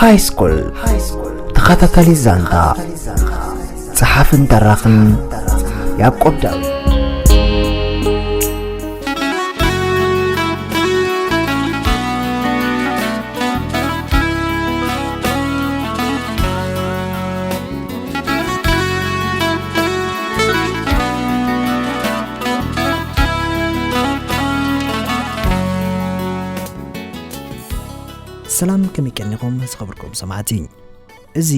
ሃይስኩል ተኸታታሊ ዛንታ፣ ጸሓፍን ተራኽን ያዕቆብ ዳዊት። ሰላም፣ ከመይ ቀኒኹም ዝኸበርኩም ሰማዕቲ? እዚ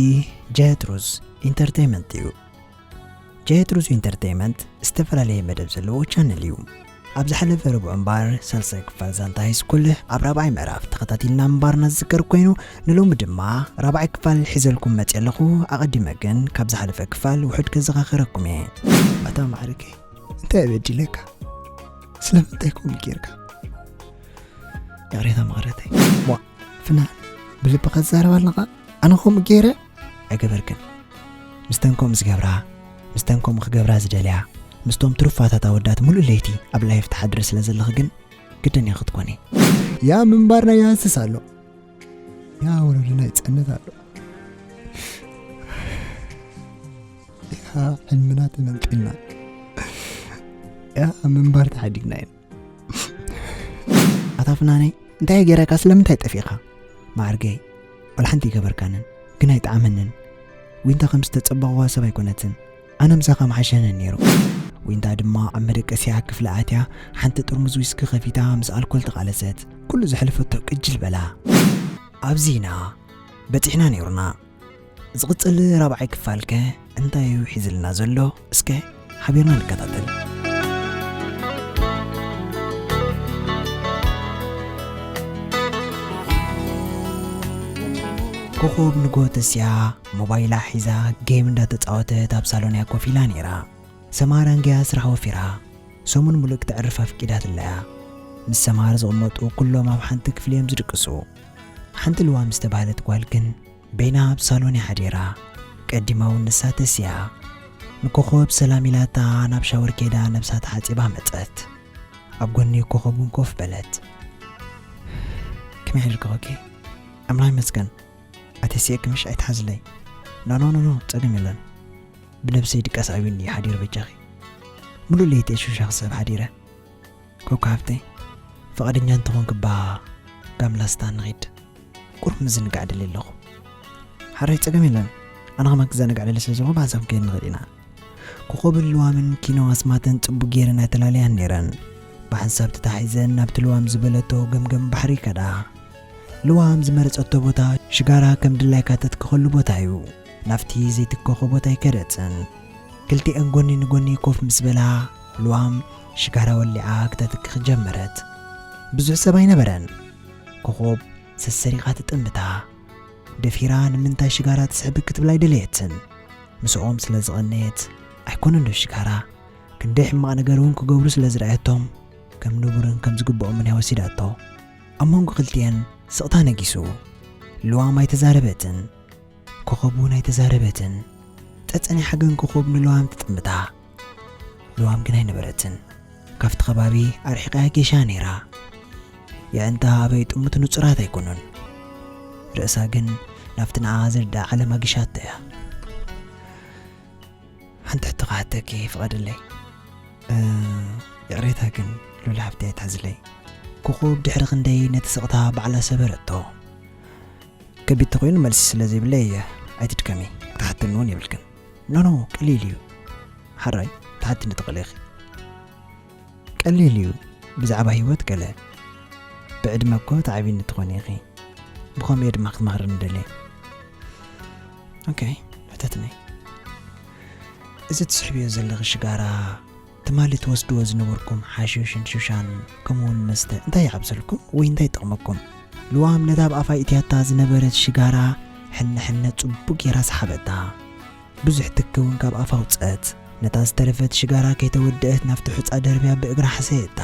ጀትሩዝ ኢንተርቴይመንት እዩ። ጀትሩዝ ኢንተርቴይመንት ዝተፈላለየ መደብ ዘለዎ ቻነል እዩ። ኣብ ዝሓለፈ ረቡዕ እምበር ሳልሳይ ክፋል ዛንታ ሃይስኩል ኣብ ራብዓይ ምዕራፍ ተኸታቲልና ምንባርና ዝዝከር ኮይኑ፣ ንሎሚ ድማ ራብዓይ ክፋል ሒዘልኩም መፅየ ኣለኹ። ኣቐዲመ ግን ካብ ዝሓለፈ ክፋል ውሑድ ከዘኻኽረኩም እየ። ኣታ ማዕርገይ፣ እንታይ በዲለካ? ስለምንታይ ከምኡ ጌርካ? ይቕሬታ መቐረተይ። ዋ፣ ፍናን፣ ብልብኻ ትዛረብ ኣለኻ? ኣነ ከምኡ ገይረ? ኣይገበርክን። ምስተን ከምኡ ዝገብራ፣ ምስተን ከምኡ ክገብራ ዝደልያ፣ ምስቶም ትሩፋታት ኣወዳት ሙሉእ ለይቲ ኣብ ላይፍ ትሓድሪ ስለ ዘለኺ ግን ግድን ኢኺ ክትኮኒ። ያ ምንባርና ይሃስስ ኣሎ። ያ ወለዶና ይጸንት ኣሎ። ያ ሕልምና ተመንጢልና። ያ ምንባር ተሓዲግና ኢና። ኣታ ፍናነይ፣ እንታይ ገይረካ? ስለምንታይ ጠፊእካ? ማዕርገይ፣ ዋላ ሓንቲ ኣይገበርካንን፣ ግን ኣይጠዓመንን። ዊንታ ከም ዝተጸበቕዋ ሰብ ኣይኮነትን። ኣነ ምሳኻ ምሓሸንን ነይሩ። ዊንታ ድማ ኣብ መደቀሲኣ ክፍሊ ኣትያ፣ ሓንቲ ጥርሙዝ ዊስኪ ከፊታ ምስ ኣልኮል ተቓለሰት። ኩሉ ዘሕለፈቶ ቅጅል በላ። ኣብዚ ኢና በጺሕና ነይሩና። ዝቕጽል ራብዓይ ክፋልከ እንታይ እዩ ሒዝልና ዘሎ? እስከ ሓቢርና ንከታተል። ኮኾብ ንግሆ ተሲኣ ሞባይላ ሒዛ ጌም እንዳተጻወተት ኣብ ሳሎን እያ ኮፍ ኢላ ነይራ። ሰማራን ገያ ስራሕ ወፊራ ሰሙን ሙሉእ ክተዕርፍ ኣፍቂዳትላ እያ። ምስ ሰማር ዝቕመጡ ኩሎም ኣብ ሓንቲ ክፍሊ እዮም ዝድቅሱ። ሓንቲ ልዋም ዝተባህለት ጓል ግን በይና ኣብ ሳሎን እያ ሓዲራ። ቀዲማ እውን ንሳ ተሲኣ። ንኮኾብ ሰላም ኢላታ ናብ ሻወር ከይዳ ነብሳ ተሓጺባ መጸት። ኣብ ጎኒ ኮኾብ እውን ኮፍ በለት። ከመይ ሓዲርኪ ኮኪ? ኣምላኽ ይመስገን። ኣተሲኤኪ ምሽ ኣይትሓዝለይ። ኖ፣ ኖ፣ ኖ፣ ኖ፣ ጸገም የለን። ብነብሰይ ድቃስ ኣብዩኒ እዩ ሓዲሩ በጃኺ። ሙሉእ ለይቲ እየ ሹሻ ክስዕብ ሓዲረ። ኮካ ሃብተይ፣ ፍቓደኛ እንተኾንኪ እባ ጋምላስታ ንኺድ። ቁሩብ ምዝንጋዕ ደልየ ኣለኹ። ሓራይ ጸገም የለን። ኣነ ከማን ክዘናጋዕ ደልየ ስለ ዘለኹ ብሓንሳብ ክንከይድ ንኽእል ኢና። ኮኾብን ልዋምን ኪኖ ኣስማተን ጽቡቕ ገይረን ኣይተላለያን ነይረን። ብሓንሳብ ተታሒዘን ናብቲ ልዋም ዝበለቶ ገምገም ባሕሪ ከዳ። ልዋም ዝመረጸቶ ቦታ ሽጋራ ከም ድላይካ ተትክኸሉ ቦታ እዩ። ናብቲ ዘይትከኾ ቦታ ኣይከደትን። ክልቲኤን ጎኒ ንጎኒ ኮፍ ምስ በላ፣ ልዋም ሽጋራ ወሊዓ ክተትክኽ ጀመረት። ብዙሕ ሰብ ኣይነበረን። ኮኾብ ሰሰሪቓ ትጥምታ። ደፊራ ንምንታይ ሽጋራ ትስሕብ ክትብል ኣይደለየትን። ምስኦም ስለ ዝቐነየት ኣይኮነን ዶ ሽጋራ? ክንደይ ሕማቕ ነገር እውን ክገብሩ ስለ ዝረኣየቶም ከም ንቡርን ከም ዝግብኦምን እያ ወሲዳቶ። ኣብ መንጎ ክልቲኤን ስቕታ ነጊሱ። ልዋም ኣይተዛረበትን። ኮኾብ እውን ኣይተዛረበትን። ጸጸኒሓ ግን ኮኾብ ንልዋም ትጥምታ። ልዋም ግን ኣይነበረትን። ካብቲ ከባቢ ኣርሒቓ እያ ጌሻ ነይራ። የዕንታ ኣበይ ጥሙት ንጹራት ኣይኮኑን። ርእሳ ግን ናብቲ ንዓኣ ዝርድኣ ዓለም ኣጊሻቶ እያ። ሓንቲ ሕቶ ክሓተኪ ፍቐድለይ። እ፣ ይቕሬታ ግን ሉል ሓብተይ ኣይትሓዝለይ። ኮኾብ ድሕሪ ክንደይ ነቲ ስቕታ ባዕላ ሰበረቶ። ከቢድ ተኾይኑ መልሲ ስለ ዘይብለይ እየ። ኣይትድከሚ። ክትሓትኒ እውን የብልክን። ኖ፣ ኖ፣ ቀሊል እዩ። ሓራይ፣ ትሓትኒ ትኽእሊ ኢኺ። ቀሊል እዩ። ብዛዕባ ህይወት ገለ። ብዕድመ እኮ ትዓብይኒ ትኾኒ ኢኺ። ብኸመይ ድማ ክትመኽርኒ ደልየ። ኦኬ፣ ሕተትኒ። እዚ ትስሕብዮ ዘለኺ ሽጋራ፣ ትማሊ ትወስድዎ ዝነበርኩም ሓሽሽን ሹሻን፣ ከምኡ እውን መስተ፣ እንታይ ይዓብሰልኩም ወይ እንታይ ይጠቕመኩም? ልዋም ነታ ኣብ ኣፋ ኢትያታ ዝነበረት ሽጋራ ሕነ ሕነ ጽቡቕ ጌራ ሰሓበታ። ብዙሕ ትኪ እውን ካብ ኣፋ ኣውጸት። ነታ ዝተረፈት ሽጋራ ከይተወደአት ናብቲ ሑጻ ደርብያ ብእግራ ሓሰየታ።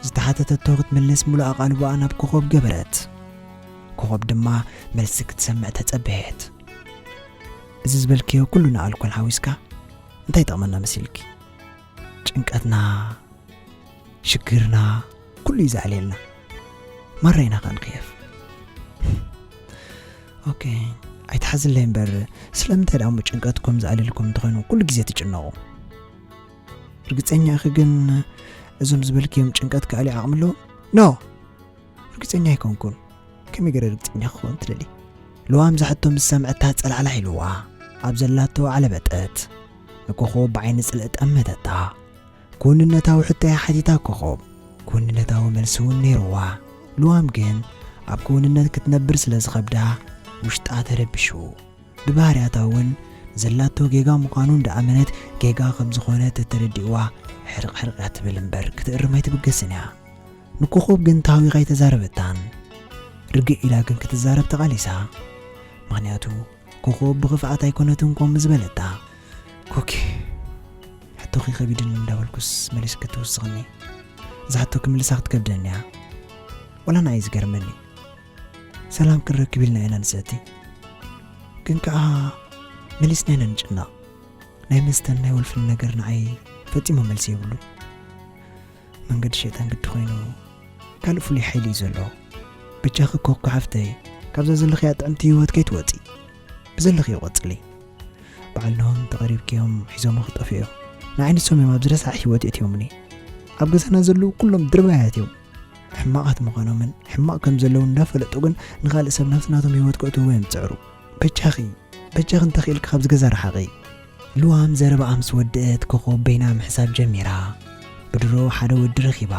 ዝተሓተተቶ ክትምልስ ሙሉእ ኣቓልቦኣ ናብ ኮኾብ ገበረት። ኮኾብ ድማ መልሲ ክትሰምዕ ተጸበየት። እዚ ዝበልክዮ ኩሉ ንኣልኮል ሓዊስካ እንታይ ይጠቕመና መሲልኪ? ጭንቀትና፣ ሽግርና፣ ኩሉ እዩ ዘዕልየልና። ማራ ኢና ከኣ ንኽየፍ። ኦኬ፣ ኣይትሓዝለይ እምበር፣ ስለምንታይ ደኣ እሞ ጭንቀትኩም ዝኣልልኩም እንተኾይኑ ኩሉ ግዜ ትጭነቑ? ርግጸኛ ኢኺ ግን እዞም ዝበልክዮም ጭንቀት ክኣልዩ ዓቕሚ ኣለዎም? ኖ! ርግጸኛ ኣይኮንኩን። ከመይ ገይረ ርግጸኛ ክኸውን ትደሊ? ልዋም ዝሓቶ ምስ ሰምዐታ ጸላዕላዕ ኢልዋ ኣብ ዘላቶ ዓለበጠት። ንኮኾብ ብዓይኒ ጽልኢ ጠመተታ። ክውንነታዊ ሕቶ'ያ ሓቲታ ኮኾብ። ክውንነታዊ መልሲ እውን ነይርዋ። ልዋም ግን ኣብ ክውንነት ክትነብር ስለ ዝኸብዳ ውሽጣ ተረቢሹ። ብባህርያታ እውን ዘላቶ ጌጋ ምዃኑ እንዳኣመነት ጌጋ ከም ዝኾነ ተተረዲእዋ ሕርቕ ሕርቕ እያ ትብል እምበር ክትእርም ኣይትብገስን እያ። ንኮኾብ ግን ተሃዊኻ ኣይተዛረበታን። ርግእ ኢላ ግን ክትዛረብ ተቓሊሳ። ምኽንያቱ ኮኾብ ብኽፍኣት ኣይኮነትን ከምኡ ዝበለታ። ኮኪ፣ ሕቶኺ ከቢድን እንዳበልኩስ መሊስኪ ትውስኽኒ። እዛ ሕቶ ክምልሳ ክትከብደኒ እያ። ወላ ንዓይ ዝገርመኒ። ሰላም ክንረክብ ኢልና ኢና ንሰቲ። ግን ከኣ መሊስና ኢና ንጭነቕ። ናይ መስተን ናይ ወልፍን ነገር ንዓይ ፈጺሙ መልሲ የብሉን። መንገዲ ሸይጣን ግዲ ኮይኑ ካልእ ፍሉይ ሓይሊ እዩ ዘሎ። በጃኺ ኮኮ ሓፍተይ፣ ካብዛ ዘለኽያ ጥዕምቲ ህይወት ከይትወጺ። ብዘለኽዮ ቀጽሊ። በዓል ኖህም ተቐሪብክዮም ሒዞም ክጠፍኡ እዮም። ንዓይ ንሶም እዮም ኣብዚ ረሳሕ ህይወት የእትዮምኒ። ኣብ ገዛና ዘለዉ ኩሎም ድርባያት እዮም። ሕማቓት ምዃኖምን ሕማቕ ከም ዘለዉ እንዳፈለጡ ግን ንኻልእ ሰብ ናብቲ ናቶም ህይወት ከእትውዎ እዮም ዝጽዕሩ። በጃኺ፣ በጃኺ እንተኽኢልኪ ካብዚ ገዛ ርሓቒ። ልዋም ዘረባኣ ምስ ወድአት ኮኾብ በይና ምሕሳብ ጀሚራ። ብድሮ ሓደ ወዲ ረኺባ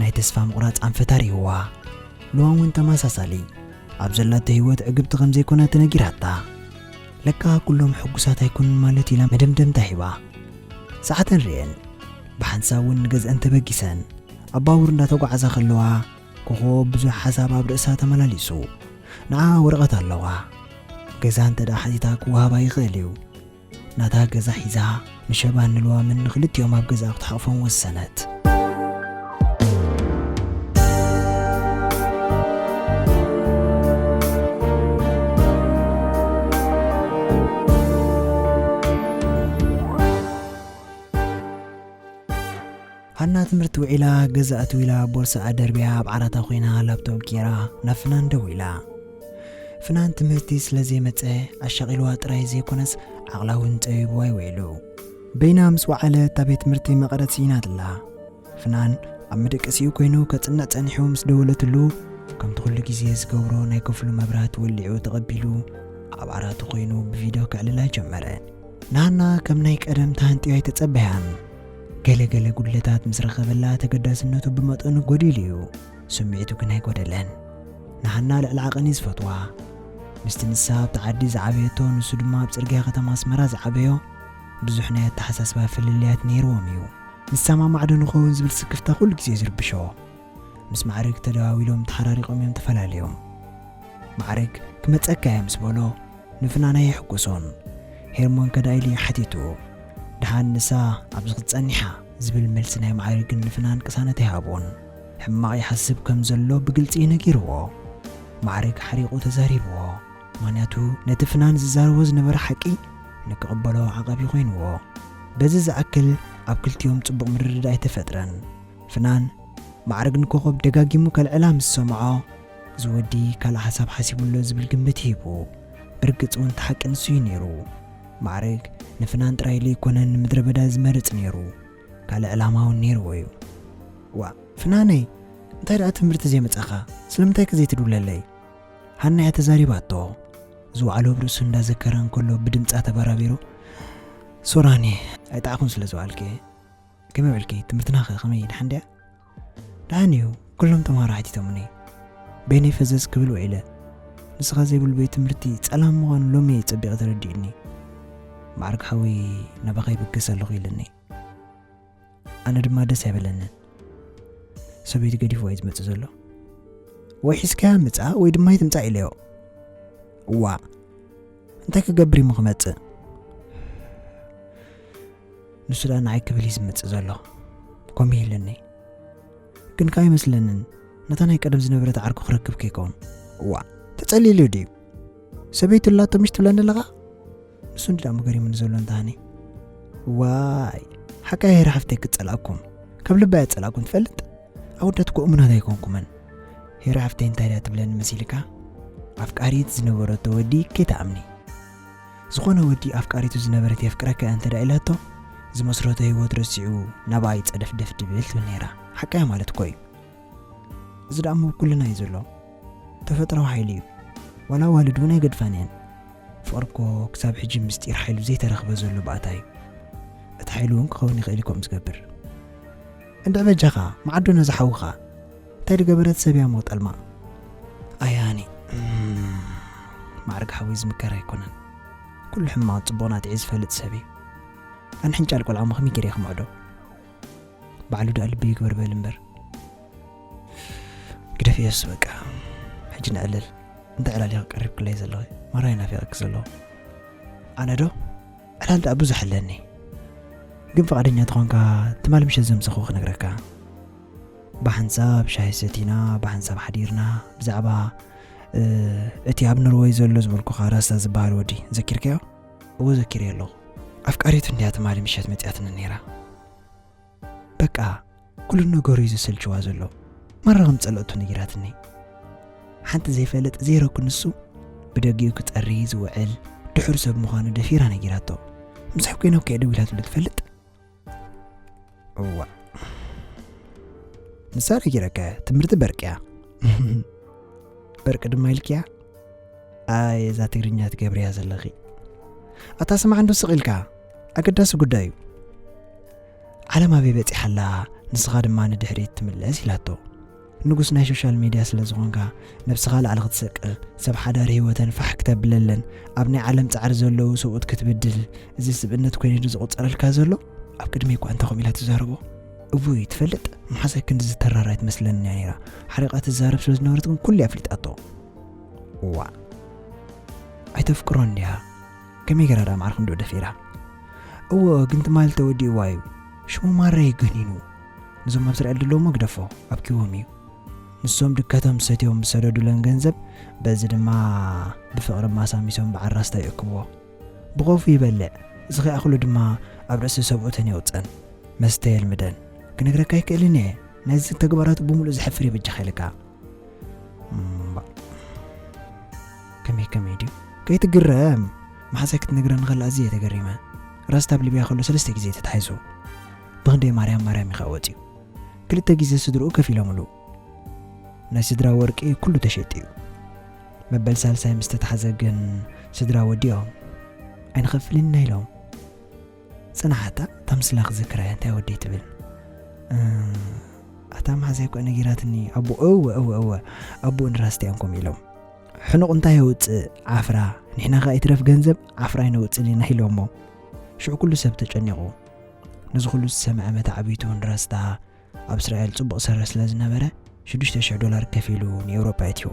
ናይ ተስፋ ምቑራጽ ኣንፈት ኣርእይዋ። ልዋም እውን ተመሳሳሊ ኣብ ዘላቶ ህይወት ዕግብቲ ከም ዘይኮነ ተነጊራታ። ለካ ኩሎም ሕጉሳት ኣይኮኑን ማለት ኢላ መደምደምታ ሂባ። ሰዓተን ርእየን ብሓንሳብ እውን ንገዝአን ተበጊሰን ኣብ ባቡር እንዳተጓዓዛ ከለዋ ኮኾብ ብዙሕ ሓሳብ ኣብ ርእሳ ተመላሊሱ። ንዓ ወረቐት ኣለዋ። ገዛ እንተ ደኣ ሓቲታ ክወሃባ ይኽእል እዩ። ናታ ገዛ ሒዛ ንሸባን ንልዋምን ንኽልቲኦም ኣብ ገዛ ክትሓቕፎም ወሰነት። ሃና ትምህርቲ ውዒላ ገዛ ኣትው ኢላ ቦርሳኣ ደርብያ ኣብ ዓራታ ኮይና ላፕቶፕ ገይራ ናብ ፍናን ደዊላ። ፍናን ትምህርቲ ስለ ዘይመጸ ኣሻቒልዋ ጥራይ ዘይኮነስ ዓቕላ እውን ጸቢብዋ እዩ ውዒሉ። በይና ምስ ወዓለት ኣብ ቤት ትምህርቲ መቐረት ስኢናትላ። ፍናን ኣብ መደቀሲኡ ኮይኑ ከጽንዕ ጸኒሑ ምስ ደወለትሉ ከምቲ ኩሉ ግዜ ዝገብሮ ናይ ክፍሉ መብራት ወሊዑ ተቐቢሉ ኣብ ዓራቱ ኮይኑ ብቪድዮ ከዕልላ ጀመረ። ንሃና ከም ናይ ቀደም ተሃንጥዮ ኣይተጸበያን። ገለ ገለ ጉድለታት ምስ ረኸበላ ተገዳስነቱ ብመጠኑ ጎዲሉ እዩ። ስምዒቱ ግን ኣይጎደለን። ንሃና ልዕሊ ዓቐን እዩ ዝፈትዋ። ምስቲ ንሳ ኣብቲ ዓዲ ዝዓበየቶ ንሱ ድማ ኣብ ጽርግያ ከተማ ኣስመራ ዝዓበዮ ብዙሕ ናይ ኣተሓሳስባ ፍልልያት ነይርዎም እዩ። ንሰማማዕ ዶ ንኸውን ዝብል ስክፍታ ኩሉ ግዜ ዝርብሾ። ምስ ማዕርግ ተደዋዊሎም ተሓራሪቖም እዮም ተፈላለዮም። ማዕርግ ክመጸካ እየ ምስ በሎ ንፍናን ኣየሕጎሶን። ሄርሞን ከዳ ኢሉ እዩ ሓቲቱ። ደሓን ንሳ ኣብዚ ክትጸኒሓ ዝብል መልሲ ናይ ማዕርግን ንፍናን ቅሳነት ኣይሃቦን። ሕማቕ ይሓስብ ከም ዘሎ ብግልጺ እዩ ነጊርዎ። ማዕርግ ሓሪቑ ተዛሪብዎ። ምኽንያቱ ነቲ ፍናን ዝዛረቦ ዝነበረ ሓቂ ንክቕበሎ ዓቓቢ ኮይንዎ። በዚ ዝኣክል ኣብ ክልቲኦም ጽቡቕ ምርድዳእ ኣይተፈጥረን። ፍናን ማዕርግ ንኮኾብ ደጋጊሙ ከልዕላ ምስ ሰምዖ፣ እዚ ወዲ ካልእ ሓሳብ ሓሲቡሎ ዝብል ግምት ሂቡ። ብርግጽ እውን እቲ ሓቂ ንሱ እዩ ነይሩ። ማዕርግ ንፍናን ጥራይ ኢሉ ኣይኮነን ንምድረ በዳ ዝመርጽ ነይሩ። ካልእ ዕላማ እውን ነይርዎ እዩ። ዋእ ፍናነይ፣ እንታይ ደኣ ትምህርቲ ዘይመጻኻ? ስለምንታይ ከ ዘይትድውለለይ? ሃና እያ ተዛሪባቶ። ዝወዓሎ ኣብ ርእሱ እንዳዘከረ እንከሎ ብድምጻ ተበራቢሩ፣ ሶራኒ፣ ኣይጠዓኹን ስለ ዝወዓልኪ። ከመይ ውዕልኪ? ትምህርትና ኸ ከመይ? ደሓን ድያ? ደሓን እዩ። ኩሎም ተምሃሮ ሓቲቶምኒ። በይነይ ፈዘዝ ክብል ውዒለ። ንስኻ ዘይብሉ ቤት ትምህርቲ ጸላም ምዃኑ ሎሚ እየ ጸቢቐ ተረዲኡኒ። ማዕርግ ሓወይ፣ ናባኻ ይብገስ ኣለኹ ኢሉኒ። ኣነ ድማ ደስ ኣይበለንን። ሰበይቲ ገዲፍዋ እዩ ዝመጽእ ዘሎ። ወይ ሒዝካያ ምጻእ ወይ ድማ ኣይትምጻእ ኢለዮ። እዋ፣ እንታይ ክገብር እሞ ክመጽእ? ንሱ ደኣ ንዓይ ክብል እዩ ዝመጽእ ዘሎ። ከምኡ ኢሉኒ። ግን ከኣ ኣይመስለንን። ነታ ናይ ቀደም ዝነበረት ዓርኩ ክረክብ ከይከውን። እዋ፣ ተጸሊሉ ድዩ? ሰበይቱ ኣላቶ ምሽ ትብለኒ ኣለኻ? ንሱ እንዲ ደኣ መገሪሙኒ ዘሎ እንተሃኒ። ዋይ፣ ሓቃ ሄራ ሓፍተይ ክጸላእኩም። ካብ ልባ እያ ጸላእኩም ትፈልጥ? ኣወዳት እኮ እሙናት ኣይኮንኩምን። ሄራ ሓፍተይ እንታይ ድያ ትብለኒ መሲልካ? ኣፍቃሪት ዝነበረቶ ወዲ ከይትኣምኒ። ዝኾነ ወዲ ኣፍቃሪቱ ዝነበረት የፍቅረካ እንተ ደኣ ኢላቶ፣ ዝመስረቶ ህይወት ረሲዑ ናባይ ጸደፍደፍ ድብል ትብል ነይራ። ሓቃያ ማለት እኮ እዩ። እዚ ደኣ እሞ ኩልና እዩ ዘሎ። ተፈጥራዊ ሓይሊ እዩ። ዋላ ኣዋልድ እውን ኣይገድፋን እየን። ፍቕሪ እኮ ክሳብ ሕጂ ምስጢር ሓይሉ ዘይተረኽበ ዘሎ ባእታ እዩ። እቲ ሓይሉ እውን ክኸውን ይኽእል እዩ ከምኡ ዝገብር። እንድዒ በጃኻ፣ መዓዶ ነዛ ሓውኻ። እንታይ ድገበረት ሰብ እያ እሞ ጠልማ? ኣያኒ፣ እም፣ ማዕርግ ሓወይ ዝምከር ኣይኮነን። ኩሉ ሕማቕ ጽቡቕ ናትዒ ዝፈልጥ ሰብ እዩ። ኣነ ሕንጫል ቆልዓ እሞ ከመይ ገይረ ክምዕዶ? ባዕሉ ደኣ ልቢ ይግበር በል እምበር። ግደፍዮስ በቃ። ሕጂ ንዕልል። እንታይ ዕላል ኢኺ ቀሪብክለይ ዘለኺ? ማራ ይናፊቐኪ ዘለኹ። ኣነ ዶ? ዕላል ደኣ ብዙሕ ኣለኒ። ግን ፍቓደኛ ተኾንካ ትማሊ ምሸት ዘምሰኹ ክነግረካ። ብሓንሳብ ሻሂ ሰቲና፣ ብሓንሳብ ሓዲርና፣ ብዛዕባ፣ እ፣ እቲ ኣብ ኖርወይ ዘሎ ዝበልኩኻ ራስታ ዝበሃል ወዲ፣ ዘኪርካዮ? እወ ዘኪረዮ ኣለኹ። ኣፍቃሪቱ እንድያ ትማሊ ምሸት መጺኣትኒ ነይራ። በቃ፣ ኩሉ ነገሩ እዩ ዘሰልችዋ ዘሎ። ማራ ከም ጸለእቱ ነጊራትኒ። ሓንቲ ዘይፈልጥ ዘይረኩ ንሱ ብደጊኡ ክጸሪ ዝውዕል ድሑር ሰብ ምዃኑ ደፊራ ነጊራቶ። ምሳይ ኮይና እኮ እየ ደዊላትሉ ትፈልጥ? እዋ። ንሳ ነጊረካ፣ ትምህርቲ በርቅያ። በርቂ ድማ ኢልክያ? ኣይ፣ እዛ ትግርኛ ትገብርያ ዘለኺ። ኣታ ስማዕ እንዶ ስቕ ኢልካ፣ ኣገዳሲ ጉዳይ እዩ። ዓለም ኣበይ በጺሓ ኣላ፣ ንስኻ ድማ ንድሕሪት ትምለስ ኢላቶ። ንጉስ ናይ ሶሻል ሚድያ ስለ ዝኾንካ፣ ነብስኻ ላዕሊ ክትሰቅል፣ ሰብ ሓዳር ህይወተን ፋሕ ክተብለለን፣ ኣብ ናይ ዓለም ጻዕሪ ዘለዉ ሰብኡት ክትብድል፣ እዚ ስብእነት ኮይኑ ዶ ዝቑጸረልካ ዘሎ? ኣብ ቅድመይ እኳ እንታይ ከምኡ ኢላ ትዛረቦ? እውይ፣ ትፈልጥ? መሓዛይ ክንዲ ዝተራራ ኣይትመስለንን እያ ነይራ። ሓሪቓ ትዛረብ ስለ ዝነበረት ግን ኩሉ እያ ኣፍሊጣቶ። እዋ። ኣይተፍቅሮን ድያ? ከመይ ገይራ ደኣ ማዕረ ክንድኡ ደፊራ? እወ፣ ግን ትማሊ ተወዲእዋ እዩ። ሽሙ ማራ እዩ ገኒኑ። ነዞም ኣብ እስራኤል ዘለዉ እሞ ግደፎ፣ ኣብኪዎም እዩ። ንሶም ድከቶም ሰትዮም ዝሰደዱለን ገንዘብ፣ በዚ ድማ ብፍቕሪ ማሳሚሶም በዓል ራስታ ይእክብዎ። ብኸፉ ይበልዕ፣ እዚ ከይኣኽሉ ድማ ኣብ ርእሲ ሰብኡተን የውፀን። መስተ የልምደን። ክነግረካ ኣይክእልን እየ። ናይዚ ተግባራቱ ብምሉእ ዝሕፍር እዩ በጃኻ ኢልካ። እምባ። ከመይ ከመይ ድዩ? ከይትግረም። መሓዛይ ክትነግረኒ ከላ ኣዝየ ተገሪመ። ራስታ ኣብ ሊብያ ከሎ ሰለስተ ግዜ ተታሒዙ። ብኽንደይ ማርያም ማርያም እዩ ከዓ ወፂኡ። ክልተ ግዜ ስድርኡ ከፊሎምሉ። ናይ ስድራ ወርቂ ኩሉ ተሸይጡ እዩ። መበል ሳልሳይ ምስ ተታሕዘ ግን ስድራ ወዲኦም። ኣይንኸፍልን ኢና ኢሎም። ጽናሓታ እታ ምስላ ክዝክራ እያ፣ እንታይ ወደይ ትብል? እ፣ ኣታ መሓዛይ እኮ ነጊራትኒ፣ ኣቦ፣ እወ፣ እወ፣ እወ፣ ኣቦኡ ንራስቲ እዮም ከምኡ ኢሎም። ሕኑቕ እንታይ የውጽእ ዓፍራ፣ ንሕና ከኣ ይትረፍ ገንዘብ ዓፍራ ኣይነውጽእን ኢና ኢሎሞ። ሽዑ ኩሉ ሰብ ተጨኒቑ። ነዚ ኩሉ ዝሰምዐ መታዕቢቱ ንራስታ ኣብ እስራኤል ጽቡቕ ሰረ ስለ ዝነበረ፣ ሽዱሽተ ሽሕ ዶላር ከፊሉ ንኤውሮጳ የእትይዎ።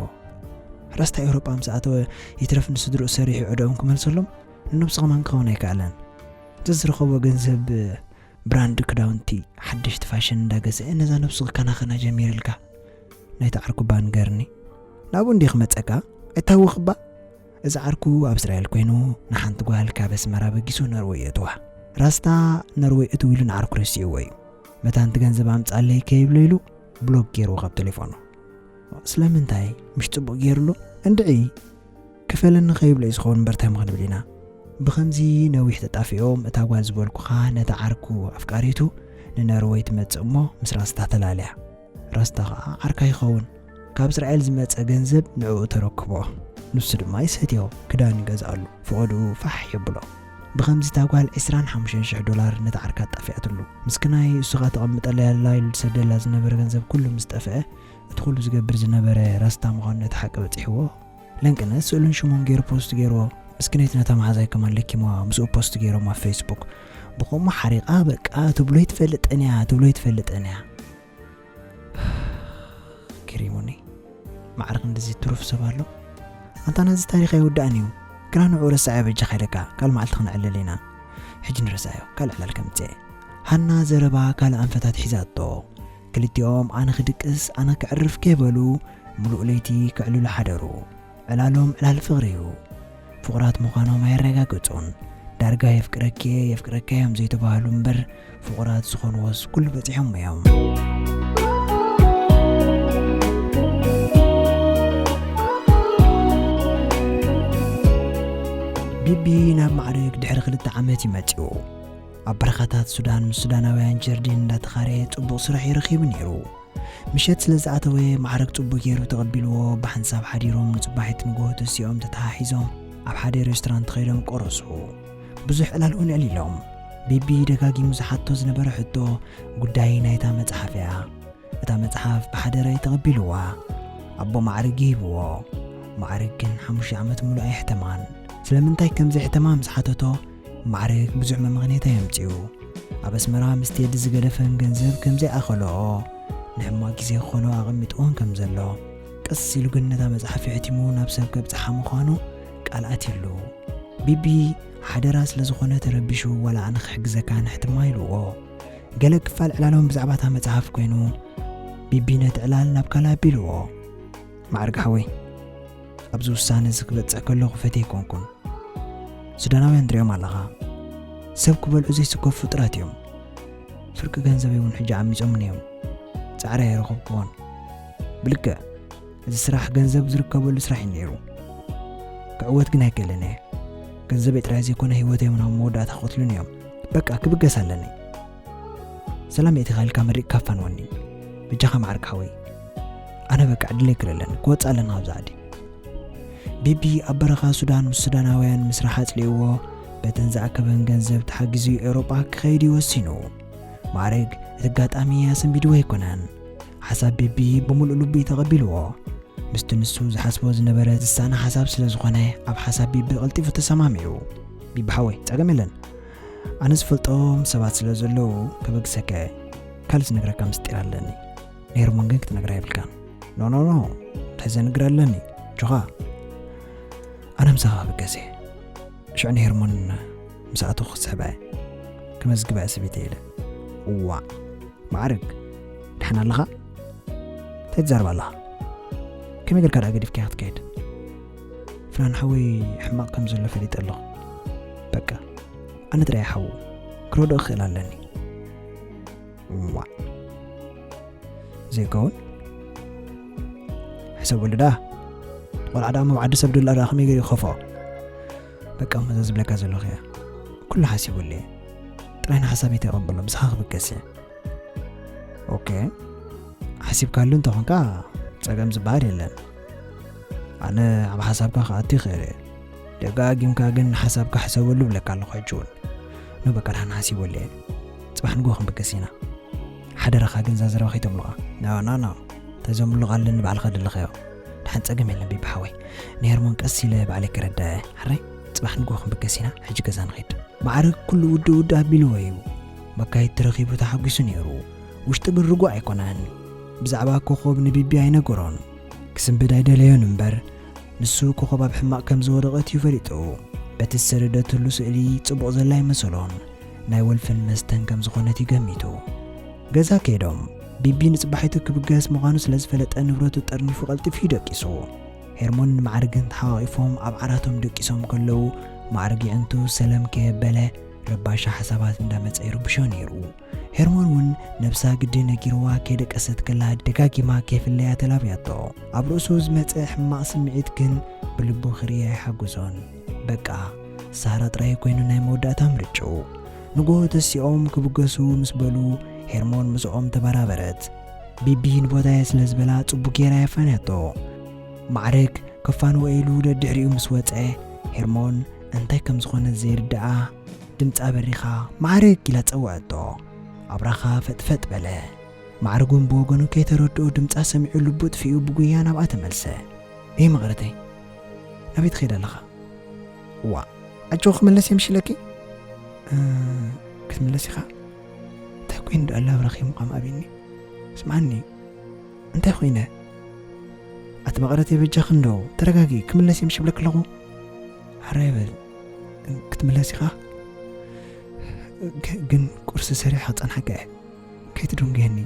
ራስታ ኤውሮጳ ምስ ኣተወ፣ ይትረፍ ንስድርኡ ሰሪሑ ዕዳኦም ክመልሰሎም፣ ንነብሱ ከማን ክኸውን ኣይከኣለን። ዘዝረኸቦ ገንዘብ ብራንድ ክዳውንቲ፣ ሓደሽቲ ፋሽን እንዳገዝአ ነዛ ነብሱ ክከናኸና ጀሚርልካ። ናይቲ ዓርኩ እባ ንገርኒ። ናብኡ እንድየ ክመጸካ፣ ኣይታወኽ እባ። እዚ ዓርኩ ኣብ እስራኤል ኮይኑ ንሓንቲ ጓል ካብ ኣስመራ በጊሱ ኖርወይ የእትዋ። ራስታ ኖርወይ እትው ኢሉ ንዓርኩ ረሲዕዎ እዩ። መታን እቲ ገንዘብ ኣምጻለይ ከይብሎ ኢሉ ብሎክ ገይርዎ ካብ ቴሌፎኑ። ስለምንታይ? ምሽ ጽቡቕ ገይርሉ? እንድዒ ክፈለኒ ከይብሎ እዩ ዝኸውን እምበር እንታይ ምኽንብል ኢና? ብኸምዚ ነዊሕ ተጣፊኦም እታ ጓል ዝበልኩኻ ነታ ዓርኩ ኣፍቃሪቱ ንኖርወይ ትመጽእ እሞ ምስ ራስታ ተላልያ። ራስታ ኸዓ ዓርካ ይኸውን። ካብ እስራኤል ዝመጸ ገንዘብ ንዕኡ ተረክቦ። ንሱ ድማ ይሰትዮ፣ ክዳን ይገዝኣሉ፣ ፍቐድኡ ፋሕ የብሎ። ብኸምዚ እታ ጓል ዕስራን ሓሙሽተን ሽሕ ዶላር ነታ ዓርካ ኣጣፊኣትሉ። ምስክናይ እሱ ኸዓ ተቐምጠላ ያላ ኢሉ ዝሰደላ ዝነበረ ገንዘብ ኩሉ ምስ ጠፍአ፣ እቲ ኩሉ ዝገብር ዝነበረ ራስታ ምዃኑ ነቲ ሓቂ በጺሕዎ። ለንቅነ ስእሉን ሽሙን ገይሩ ፖስት ገይርዎ። ምስክነይቲ ነታ መሓዛይ ከማን ለኪምዋ ምስኡ ፖስት ገይሮም ኣብ ፌስቡክ። ብኸምኡ ሓሪቓ በቃ ትብሎ ይትፈልጠን እያ፣ ትብሎ ይትፈልጠን እያ። ገሪሙኒ። ማዕረ ክንድዚ ትሩፍ ሰብ ኣሎ? ኣንታ ናዚ ታሪኽ ኣይውዳእን እዩ። ግና ንዑ ረሳዕዮ በጃኻ ኢለካ፣ ካልእ መዓልቲ ክንዕልል ኢና። ሕጂ ንረሳዕዮ፣ ካልእ ዕላል ከምጽእ እየ። ሃና ዘረባ ካልእ ኣንፈታት ሒዛቶ። ክልቲኦም ኣነ ክድቅስ፣ ኣነ ክዕርፍ ከይበሉ፣ ምሉእ ለይቲ ክዕልሉ ሓደሩ። ዕላሎም ዕላል ፍቕሪ እዩ። ፍቑራት ምዃኖም ኣየረጋገጹን። ዳርጋ የፍቅረኪ እየ፣ የፍቅረካ እዮም ዘይተባህሉ እምበር፣ ፍቑራት ዝኾንዎስ ኩሉ በጺሖም እዮም። ቢቢ ናብ ማዕርግ ድሕሪ ክልተ ዓመት እዩ መጺኡ። ኣብ በረኻታት ሱዳን ምስ ሱዳናውያን ጀርዲን እንዳተኻረየ ጽቡቕ ስራሕ እዩ ረኺቡ ነይሩ። ምሸት ስለ ዝኣተወ ማዕርግ ጽቡቕ ገይሩ ተቐቢልዎ፣ ብሓንሳብ ሓዲሮም ንጽባሒት ንግሆ ተሲኦም ተተሓሒዞም ኣብ ሓደ ሬስቶራንት ከይዶም ቆረሱ። ብዙሕ ዕላል እውን ኣዕሊሎም። ቢቢ ደጋጊሙ ዝሓቶ ዝነበረ ሕቶ ጉዳይ ናይታ መጽሓፍ እያ። እታ መጽሓፍ ብሓደራ እዩ ተቐቢልዋ። ኣቦ ማዕርግ ይህብዎ። ማዕርግ ግን ሓሙሽተ ዓመት ሙሉእ ኣየሕተማን። ስለምንታይ ከም ዘየሕተማ ምስ ሓተቶ፣ ማዕርግ ብዙሕ መመኽንያት ኣየምጽኡ። ኣብ ኣስመራ ምስ ቴዲ ዝገደፈን ገንዘብ ከም ዘይኣኸልኦ፣ ንሕማቕ ግዜ ክኾኖ ኣቐሚጥዎን ከም ዘሎ፣ ቀስ ኢሉ ግን ነታ መጽሓፍ የሕቲሙ ናብ ሰብ ከብጽሓ ምዃኑ ቃል ኣትዩሉ። ቢቢ ሓደራ ስለ ዝኾነ ተረቢሹ፣ ዋላ ኣነ ክሕግዘካ ንሕትማ ኢልዎ። ገለ ክፋል ዕላሎም ብዛዕባ እታ መጽሓፍ ኮይኑ፣ ቢቢ ነቲ ዕላል ናብ ካልእ ኣቢልዎ። ማዕርግ ሓወይ፣ ኣብዚ ውሳነ እዚ ክበጽሕ ከለኹ ፈትየ ኣይኮንኩን። ሱዳናውያን ትሪኦም ኣለኻ፣ ሰብ ክበልዑ ዘይስከፉ ፍጡራት እዮም። ፍርቂ ገንዘበይ እውን ሕጂ ዓሚጾምኒ እዮም። ጻዕሪ ኣይረኸብኩዎን። ብልክዕ፣ እዚ ስራሕ ገንዘብ ዝርከበሉ ስራሕ እዩ ነይሩ። ክዕወት ግን ኣይክእልን እየ። ገንዘበይ ጥራይ ዘይኮነ ህይወተይ እውን ኣብ መወዳእታ ክቐትሉኒ እዮም። በቃ፣ ክብገስ ኣለኒ። ሰላም የእቲኻ ኢልካ መሪቕካ ኣፋንወኒ። በጃኻ ማዕርግ ሓወይ። ኣነ በቃ ዕድለይ ክለለን፣ ክወጽእ ኣለና ካብዛ ዓዲ። ቢቢ ኣብ በረኻ ሱዳን ምስ ሱዳናውያን ምስራሕ ኣጽሊእዎ፣ በተን ዝኣከበን ገንዘብ ተሓጊዙ ኤውሮጳ ክኸይድ እዩ ወሲኑ። ማዕርግ እቲ ኣጋጣሚ ኣሰንቢድዎ ኣይኮነን። ሓሳብ ቢቢ ብምሉእ ልቡ እዩ ተቐቢልዎ። ምስቲ ንሱ ዝሓስቦ ዝነበረ ዝሳነ ሓሳብ ስለ ዝኾነ፣ ኣብ ሓሳብ ቢቢ ቀልጢፉ ተሰማሚዑ። ቢቢ ሓወይ፣ ጸገም የለን። ኣነ ዝፈልጦም ሰባት ስለ ዘለዉ ከበግሰከ፣ ካልእ ዝነግረካ ምስጢር ኣለኒ። ንሄርሞን ግን ክትነግራ የብልካን። ኖ፣ ኖ፣ ኖ፣ እንታይ ዘንግር ኣለኒ? ጆኻ፣ ኣነ ምሳኻ ክብገስ እየ። ሽዑ ንሄርሞን ምስ ኣተኹ ክስሕባ እየ። ክመዝግባ እየ ሰበይተይ ኢለ። እዋእ፣ ማዕርግ፣ ደሓን ኣለኻ? እንታይ ትዛረብ ኣለኻ? ከመይ ጌርካ ደኣ ገዲፍካያ ክትከይድ? ፍናን ሓወይ ሕማቕ ከም ዘሎ ፈሊጠ ኣለኹ። በቃ፣ ኣነ ጥራይ ሓዉ ክረድኦ ክኽእል ኣለኒ። ዋእ፣ ዘይከውን? ሕሰበሉ ደኣ። ቆልዓ ደኣ መብዓዲ ሰብ ድላ ደኣ ከመይ ገይሩ ይኸፍኦ? በቃ፣ እሞ እዛ ዝብለካ ዘለኹ እያ። ኩሉ ሓሲበሉ እየ። ጥራይ ንሓሳበይ ተቐበሎ፣ ምሳኻ ክብገስ እየ። ኦኬ፣ ሓሲብካሉ እንተኾንካ ጸገም ዝበሃል የለን። ኣነ ኣብ ሓሳብካ ክኣቱ ይኽእል እየ። ደጋጊምካ ግን ሓሳብካ ሕሰበሉ እብለካ ኣለኹ ሕጂ እውን። ኖ በቃ፣ ደሓን ሓሲበሉ እየ። ጽባሕ ንግሆ ክንብገስ ኢና። ሓደራኻ ግን እዛ ዘረባ ከይተምልቓ። ኖ፣ ኖ፣ ኖ። እንታይ ዘምልቕ ኣለኒ ባዕልኻ ደለኻዮ። ደሓን ጸገም የለን ቢቢ ሓወይ። ንሄርሞን ቀስ ኢለ ባዕለይ ከረድኣ እየ። ሕራይ፣ ጽባሕ ንግሆ ክንብገስ ኢና። ሕጂ ገዛ ንኸይድ። ማዕርግ ኩሉ ውድእ ውድእ ኣቢልዎ እዩ። መካየድቲ ረኺቡ ተሓጒሱ ነይሩ። ውሽጡ ግን ርጉእ ኣይኮነን። ብዛዕባ ኮኾብ ንቢቢ ኣይነገሮን። ክስንብድ ኣይደለዮን እምበር፣ ንሱ ኮኾብ ኣብ ሕማቕ ከም ዝወደቐት እዩ ፈሊጡ። በቲ ዝሰደደትሉ ስእሊ ጽቡቕ ዘላ ኣይመሰሎን። ናይ ወልፍን መስተን ከም ዝኾነት እዩ ገሚቱ። ገዛ ከይዶም፣ ቢቢ ንጽባሒቱ ክብገስ ምዃኑ ስለ ዝፈለጠ ንብረቱ ጠርኒፉ ቀልጢፉ እዩ ደቂሱ። ሄርሞንን ማዕርግን ተሓቋቒፎም ኣብ ዓራቶም ደቂሶም ከለዉ፣ ማዕርግ የዕንቱ ሰለም ከየበለ ረባሻ ሓሳባት እንዳመጸ ይርብሾ ነይሩ። ሄርሞን እውን ነብሳ ግዲ ነጊርዋ ከይደቀሰት ከላ ደጋጊማ ከይፍለያ ተላብያቶ። ኣብ ርእሱ ዝመጸ ሕማቕ ስምዒት ግን ብልቡ ክርእያ ኣይሓግዞን። በቃ፣ ሳራ ጥራይ ኮይኑ ናይ መወዳእታ ምርጭኡ። ንግሆ ተሲኦም ክብገሱ ምስ በሉ፣ ሄርሞን ምስኦም ተበራበረት። ቢቢ ንቦታየ ስለ ዝበላ ጽቡቕ ጌራ የፋንያቶ። ማዕርግ ከፋንዎ ኢሉ ደድሕሪኡ ምስ ወጸ፣ ሄርሞን እንታይ ከም ዝኾነ ዘይርድኣ ድምጻ በሪኻ፣ "ማዕርግ!" ኢላ ጸውዐቶ። ኣብራኻ ፈጥፈጥ በለ። ማዕርግ እውን ብወገኑ ከይተረድኦ ድምጻ ሰሚዑ ልቡ ጥፊኡ ብጉያ ናብኣ ተመልሰ። "እይ መቐረተይ፣ ናበይ ትኸይድ ኣለኻ?" "ዋ፣ ኣጆኺ ክምለስ እየ ምሽ ኢለኪ?" "እ፣ ክትምለስ ኢኻ?" "እንታይ ኮይኑ ደኣ ኣብራኺ ምዃም ኣብዩኒ?" "ስምዓኒ፣ እንታይ ኮይነ?" "ኣቲ መቐረተይ በጃኺ እንዶ፣ ተረጋጊ፣ ክምለስ እየ ምሽ እብለኪ ኣለኹ?" "ሕራይ በል፣ ክትምለስ ኢኻ?" "ግ-፣ ግን ቁርሲ ሰሪሐ ክጸንሓካ እየ፣ ከይትድንጉየኒ።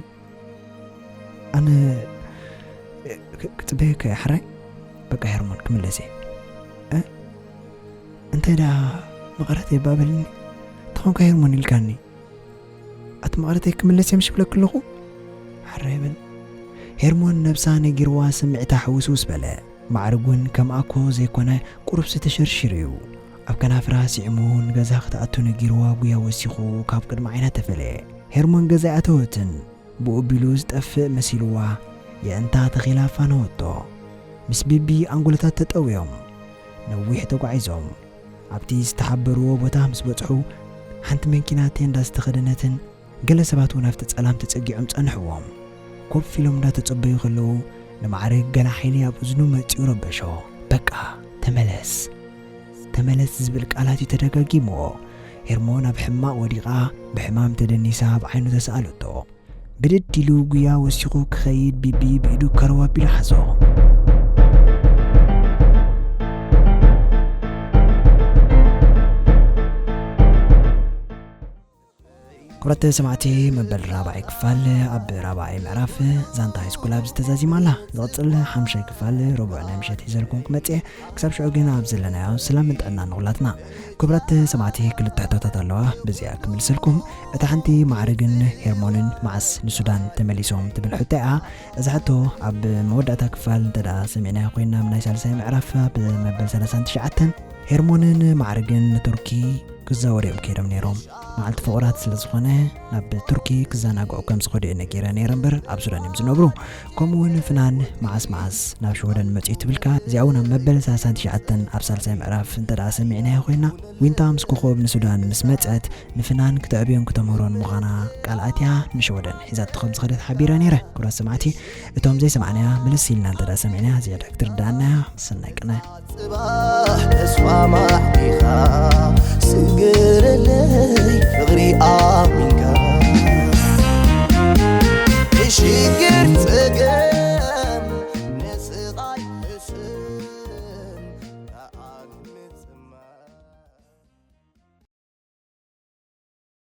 ኣነ ክ-፣ ክጽበየካ እየ፣ ሕራይ?" "በቃ ሄርሞን፣ ክምለስ እየ።" "እ? እንታይ ደኣ መቐረተይ እባ በልኒ፣ ተኾንካ ሄርሞን ኢልካኒ?" "ኣቲ መቐረተይ ክምለስ እየ ምሽ እብለኪ ኣለኹ?" "ሕራይ በል።" ሄርሞን ነብሳ ነጊርዋ ስምዒታ ሕውስውስ በለ። ማዕርግ እውን ከምኣ እኮ ዘይኮነ ቁሩብሲ ተሸርሺሩ እዩ። ኣብ ከናፍራ ስዒሙ ንገዛ ክትኣቱ ነጊርዋ ጉያ ወሲኹ ካብ ቅድሚ ዓይና ተፈለየ። ሄርሞን ገዛ ኣይኣተወትን። ብኡ ቢሉ ዝጠፍእ መሲልዋ የእንታ ተኺላ ኣፋነወቶ። ምስ ቢቢ ኣንጎለታት ተጠውዮም ነዊሕ ተጓዒዞም ኣብቲ ዝተሓበርዎ ቦታ ምስ በጽሑ፣ ሓንቲ መኪና ቴንዳ ዝተኸደነትን ገለ ሰባት እውን ኣብቲ ጸላም ተጸጊዖም ጸንሕዎም። ኮፍ ኢሎም እንዳተጸበዩ ከለዉ፣ ንማዕርግ ገለ ሓይሊ ኣብ እዝኑ መጺኡ ረበሾ። "በቃ ተመለስ፣ ተመለስ" ዝብል ቃላት እዩ ተደጋጊምዎ። ሄርሞን ኣብ ሕማቕ ወዲቓ ብሕማም ተደኒሳ ኣብ ዓይኑ ተሰኣለቶ። ብድድ ኢሉ ጉያ ወሲኹ ክኸይድ ቢቢ ብኢዱ ከረው ኣቢሉ ሓዞ። ክቡራት ሰማዕቲ፣ መበል ራብዓይ ክፋል ኣብ ራብዓይ ምዕራፍ ዛንታ ሃይስኩል ኣብዚ ተዛዚማ ኣላ። ዝቕጽል ሓምሻይ ክፋል ረቡዕ ናይ ምሸት ሒዘልኩም ክመጽእ እየ። ክሳብ ሽዑ ግን ኣብ ዘለናዮ ሰላምን ጥዕናን ንኹላትና። ክቡራት ሰማዕቲ፣ ክልተ ሕቶታት ኣለዋ፣ በዚኣ ክምልሰልኩም። እታ ሓንቲ፣ ማዕርግን ሄርሞንን መዓስ ንሱዳን ተመሊሶም ትብል ሕቶ እያ። እዛ ሕቶ ኣብ መወዳእታ ክፋል እንተ ደኣ ሰሚዕናዮ ኮይና፣ ኣብ ናይ ሳልሳይ ምዕራፍ ኣብ መበል ሰላሳን ትሽዓተን፣ ሄርሞንን ማዕርግን ንቱርኪ ክዛወሩ እዮም ከይዶም ነይሮም። መዓልቲ ፍቑራት ስለ ዝኾነ፣ ናብ ቱርኪ ክዘናግዑ ከም ዝኸዱ እየ ነጊረ ነይረ እምበር፣ ኣብ ሱዳን እዮም ዝነብሩ። ከምኡ እውን ፍናን መዓስ መዓስ ናብ ሽወደን መጺኡ ትብልካ፣ እዚኣ እውን ኣብ መበል ሰላሳን ትሽዓተን ኣብ ሳልሳይ ምዕራፍ እንተ ደኣ ሰሚዕናዮ ኮይና፣ ዊንታ ምስ ኮኾብ ንሱዳን ምስ መጸት፣ ንፍናን ክተዕብዮን ክተምህሮን ምዃና ቃል ኣትያ ንሽወደን ሒዛቶ ከም ዝኸደት ሓቢረ ነይረ። ክቡራት ሰማዕቲ፣ እቶም ዘይሰማዕናያ ምልስ ኢልና እንተ ደኣ ሰሚዕናያ፣ ዝያዳ ክትርድኣና እያ። ሰናይ ቅነ። ጽባሕ ተስፋ ማዕቢኻ ስግረለይ ፍቕሪ ኣሚንካ